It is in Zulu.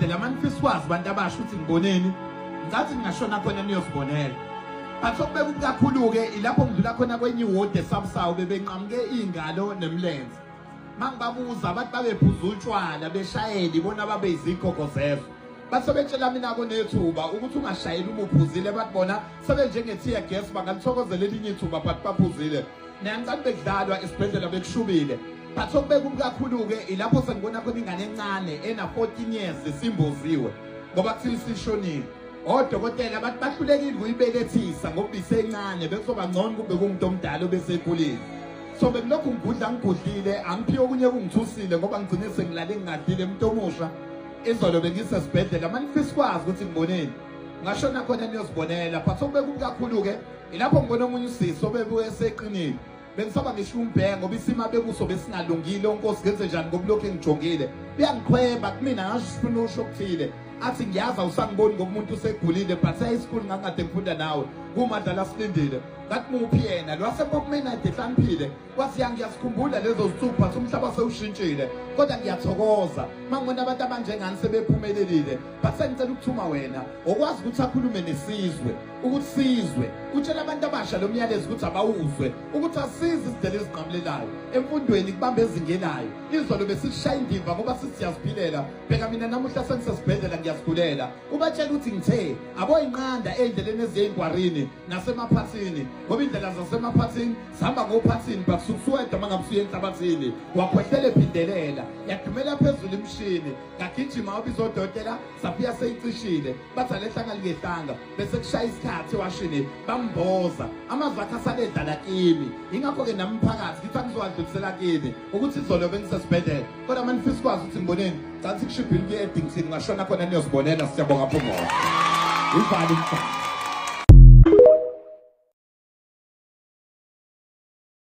Ngisesibhedlela manifisa ukwazi abantu abasha ukuthi ngiboneni, ngicathi ngingashona khona niyosibonela. But okubeka kakhulu-ke ilapho ngidlula khona kwenye iwodi eSamsawu, bebenqamuke iy'ngalo nemlenze. Mangibabuza abantu babephuza utshwala beshayela, ibona babe izigogo zezwe. Base betshela mina konethuba ukuthi ungashayeli uma uphuzile, bathi bona sebenjenge-tear gas bangalithokozela elinye ithuba but baphuzile. Niyangicela bekudlalwa esibhedlela bekushubile. But okubeka kakhulu-ke ilapho sengibona khona ingane encane ena-14 years isimboziwe ngoba kuthiwa isishonile. Odokotela bathi bahlulekile ukuyibelethisa ngoba isencane, bekuzoba ngcono kube kuwumuntu omdala obesekhulile. So bekulokhu ngigudla ngigudlile, angiphiwe okunye kungithusile ngoba ngigcine sengilale ngingadlile. Umuntu omusha izolo bengisesibhedlela manifisa ukwazi ukuthi ngiboneni, ngashona khona niyozibonela. But okubeka kakhulu-ke ilapho ngibona omunye usisi obebuye eseqinile, bengisaba ngisho umbheka ngoba isimo abekuso besingalungile. Onkosi ngenze njani ngoba lokhu engijongile uyangiqhweba kumina, ngasho sifuna usho okuthile, athi ngiyazi awusangiboni ngoba umuntu usegulile, but high school ngangikade ngifunda nawe kumadlala silindile. Ngathi muphi yena lo wasepokumena ehlaniphile, wathi ya ngiyasikhumbula lezo zinsuku, but umhlaba sewushintshile, kodwa ngiyathokoza mangibona abantu abanjengani sebephumelelile, but sengicela ukuthuma wena okwazi ukuthi akhulume nesizwe, ukuthi sizwe utshela abantu abasha lo myalezo ukuthi abawuzwe, ukuthi asizi izindlela ezinqamulelayo emfundweni kubamba ezingelayo. Izolo besishaya indiva ngoba sithi siyaziphilela, bheka mina namuhla sengisesibhedlela ngiyazigulela. Ubatshela ukuthi ngithe aboyinqanda ey'ndleleni eziyey'ngwarini nasemaphathini, ngoba indlela zasemaphathini zihamba ngophathini, but sukusuwedwa uma ngabe usuye enhlabathini. Wakhwehlela ephindelela, yadumela phezulu imishini, ngagijima wabiza odokotela, safika seyicishile, bathi alehlanga lingehlanga, bese kushaya isikhathi ewashini bamboza. Amazwi akhe asale edlala kimi, ingakho-ke nami phakathi ngithi angizowadlulisela kini ukuthi izolo bengisesibhedlela, kodwa manifisa ukwazi ukuthi ngiboneni, cathi kushibhile kuye e-Addington, ngashona khona niyozibonela. Siyabonga Phumulo, ivale umhlaba.